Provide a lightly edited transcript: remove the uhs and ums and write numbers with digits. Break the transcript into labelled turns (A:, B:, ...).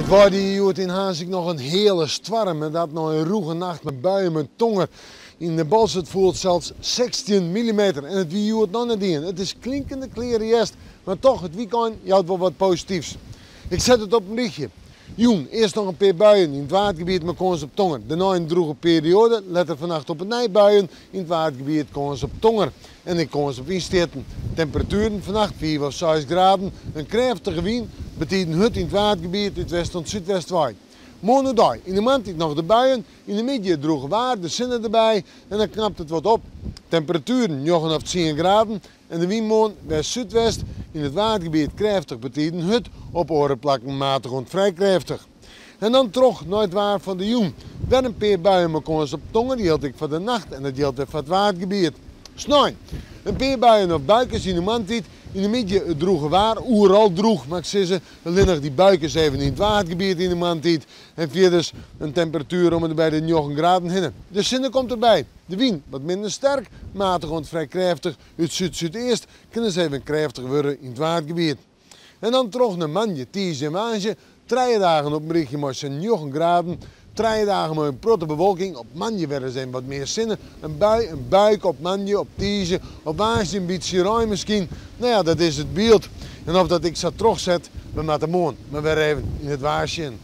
A: It waard hjoed yn Harns ek noch in heale stoarm en dat nei in rûge nacht mei buien mei tonger. Yn de Boalsert foel sels 16 millimeter en it wie hjoed noch net dien. It is klinkende kleare hjerst, mar toch, it wykein jout wol wat posityfs. Ik set it op in rychje. Jûn earst noch in pear buien yn it Waadgebiet mei kâns op tonger. Dêrnei in drûge perioade, letter fannacht op 'e nij buien yn it Waadgebiet kâns op tonger en ek kâns op wynstjitten. Temperatueren fannacht 5 of 6 graden, in krêftige wyn, betiden hurd yn it Waadgebiet út west oant súdwest wei. Moarn oerdei yn de moarntiid noch de buien, yn de middei it drûge waar, de sinne derby en dan knapt it wat op. Temperatueren 9 of 10 graden en de wyn moarn west-súdwest, yn it Waadgebiet krêftich betiden hurd, op oare plakken matich oant frij krêftich. En dan troch nei it waar fan de jûn. Wer in pear buien mei kâns op tonger jildt ek foar de nacht en dat jildt wer foar it Waadgebiet. Snein, in pear buien of buikes yn de moarntiid, yn de middei it drûge waar, oeral drûch moat ik sizze, allinnich dy buikes even yn it Waadgebiet yn de moarntiid en fierders in temperatuer om en by de 9 graden hinne. De sinne komt derby, de wyn wat minder sterk, matich oant frij krêftich út súd-súdeast, kin ris even krêftich wurde yn it Waadgebiet. En dan troch nei moandei, tiisdei en woansdei, 3 dagen op in rychje mei sa'n 9 graden, 3 dagen mei in protte bewolking, op moandei wer ris even wat mear sinne, in bui, in buike op moandei, op tiisdei, op woansdei in bytsje rein miskien. No ja, dat is it byld. En of dat ek sa trochset, we moatte moarn mar wer even yn it waar sjen.